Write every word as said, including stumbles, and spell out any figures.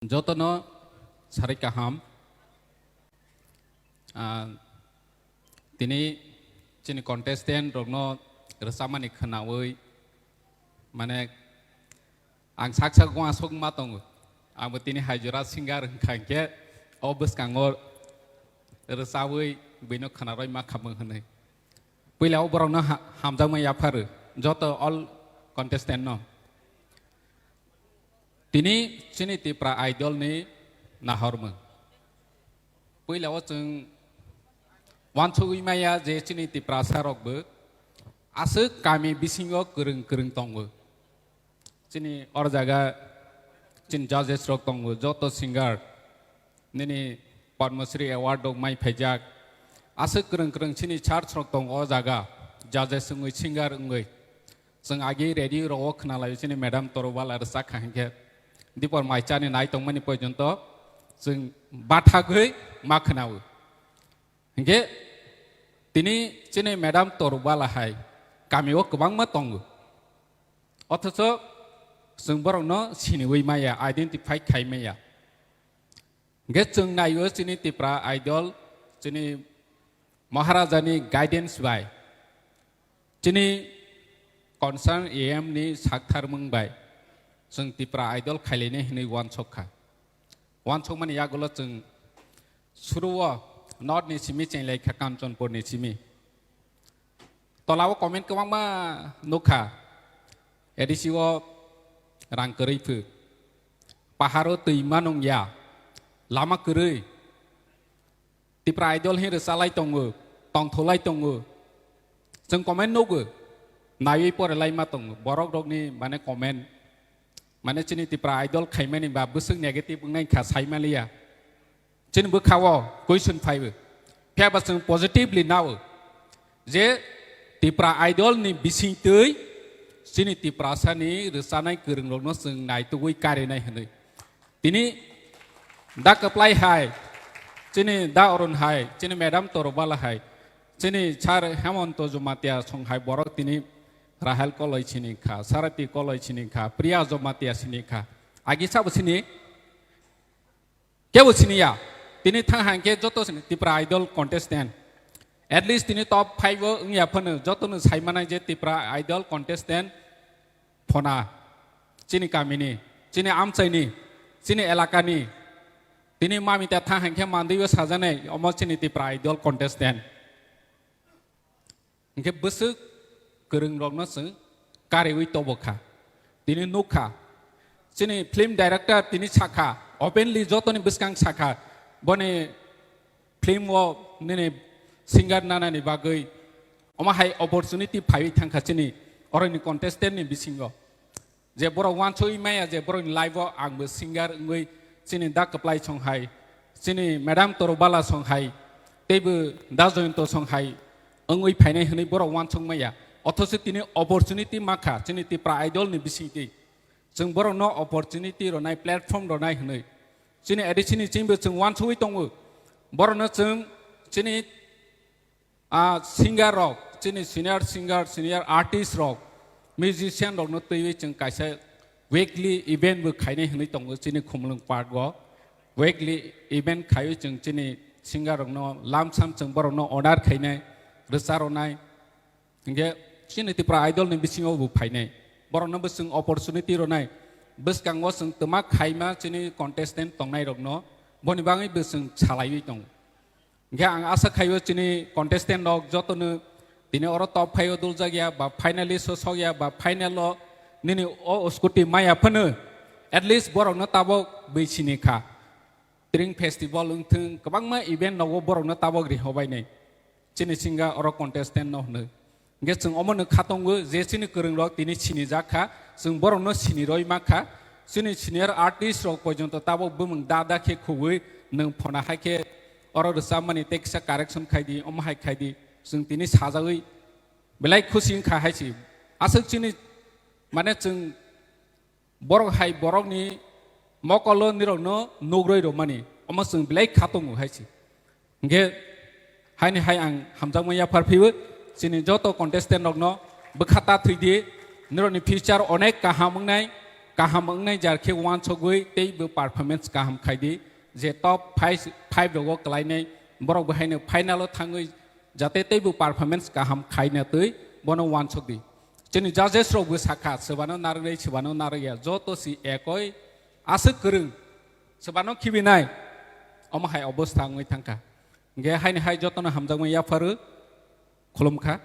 Jotono sarai kaham. Ah, tini chini contestant rokno rwchapmani khwnawi, mane, ang sak sak uansuk ma tongo. Abo tini hai jora singer wngkha hinkhe o bwskango rwchawi buino khwnarwi ma khamung hwnwi. Puila o borokno ha-, hamjakma yapharu joto all contestant no. Tini chini Tipra Idol ni nahormung. Puila o chwng uansugwi maya je chini Tiprasa rokbo aswk kami bisingo kwrwng kwrwng tongo. Chini or jaga chini judges rok tongo, joto singer nini Padma Shri Award rok mai phaijak. Aswk kwrwng kwrwng chini church rok tongo o jaga, judges wngwi, singer wngwi. Chwng agi radio rok o khwnalai chini madam Torubala rwchak kha hinkhe dipor mai chani nai tongmani porjonto chwng bathagwi ma khwnao. Hinkhe tini chini madam Torubala hai kami o kwbangma tongo. Othocho chwng borokno siniwi maya, identify khai maya. Hinkhe chwng naio chini Tipra Idol, chini Maharaja ni guidance bai, chini concern A M ni saktharmung bai, chwng Tipra Idol khailainai hinwi uansuk kha. Uansukmani yagulo chwng suruo North ni simi chenglai kha, Kanchanpur ni simi. Tola o comment kwbangma nukha, A D C o rang kwrwi phu, paharo twi manung ya, lama kwrwi, Tipra Idol hin rwchalai tongo, tongtholai tongo, chwng comment nugo, naiwi porelai ma tongo, borok rokni mane comment, mane chini Tipra Idol khaimani ba bwswk negative wngnai kha saimaliya. Chini bwkha o question phaibo. Phiya ba chwng positively nao je Tipra Idol ni bisingtwi chini Tiprasa ni rwchanai kwrwng rokno chwng naitugwi karinai hwnwi. Tini da kwplai hai, chini da Arun hai, chini madam Torobala hai, chini sir Hemonto Jamatia song hai borok tini Rahel Koloi sini kha, Sarati Koloi sini kha, Priya Jamatia sini kha. Agi sabo sini? Kebo siniya. Tini thang hangkhe joto sini Tipra Idol contestant. At least tini top five o wngya phano jotono saimanai je Tipra Idol contestant phona. Chini kamini, chini amchaini, chini elakani. Tini mamita thang hangkhe mandwibo sajanai omo chini Tipra Idol contestant. Hinkhe bwswk kwrwng rokno chwng kariwi tobo kha. Tini nukha. Chini film director tini sakha, openly jotoni bwskang sakha, boni film o nini singer nanani bagwi omo hai opportunity phaiwi thangkha chini oroni contestant ni bisingo. Je borok uansugwi maya je borokni life o angbo singer wngwi chini da kwplai song hai, chini madam Torobala song hai, teibo da Joyonto song hai wngwi phainai hwnwi borok uansuk maya. Othocho tini opportunity mankha chini Tipra Idol ni bisingtwi. Chwng borokno opportunity rwnai, platform rwnai hwnwi. Chini A D C ni chwngbo chwng uansugwi tongo. Borokno chwng chini Ah, singer rok, chini senior singer, senior artist rok, musician rokno twiwi chwng kaisa weekly event bo khainai hwnwi tongo chini Khumulwng Park o. Weekly event khaiwi chwng chini singer rokno lamsam chwng borokno honor khainai, rwcha rwnai. Hinkhe chini Tipra Idol ni bisingo bo phainai. Borokno bo chwng opportunity rwnai. Bwskango chwng twma khaima chini contestant tongnai rokno boni bagwi bo chwng salaiwi tongo. Hinkhe ang asa khaio chini contestant rok jotono tini oro top five o duljakya ba finalist o sokya ba final o nini o scooty maya phano at least borokno tabok bwi sini kha. Tring festival wngthwng kwbangma event nogo borokno tabok rihobainai. Chini singa oro contestant no hwnwi. Hinkhe chwng omono khatongo je chini kwrwngrok tini sinijak kha, chwng borokno siniroi ma kha. Chini senior artist rok porjonto tabok bumung da da khe khugwi nwng phona hai khe oro rwchapmani tei kisa correction khai di, omo hai khai di, chwng tini sajagwi belai khusi wngkha hai se. Aswk chini, mane, chwng borok hai borokni mokolo nirokno nugroi rwmani, omo chwng belai kha tongo hai se. Hinkhe haini hai ang hamjakma yaphar phaiwi chini joto contestant rokno bwkha ta thwi di, nirokni future onek kaham wngnai, kaham wngnai jar khe uansugwi teibo performance kaham khai di, je top five, five rogo kwlainai borok bo haino final o thangwi jate teibo performance kaham khaina twi bono uansuk di. Chini judges rok bo sakha, swbano narwknai, swbano narwkya, joto si ekoi aswk kwrwng, swbano khibinai, omo hai obostha wngwi thangkha. Hingkhe haini hai jotono hamjakmani yapharu khulumkha.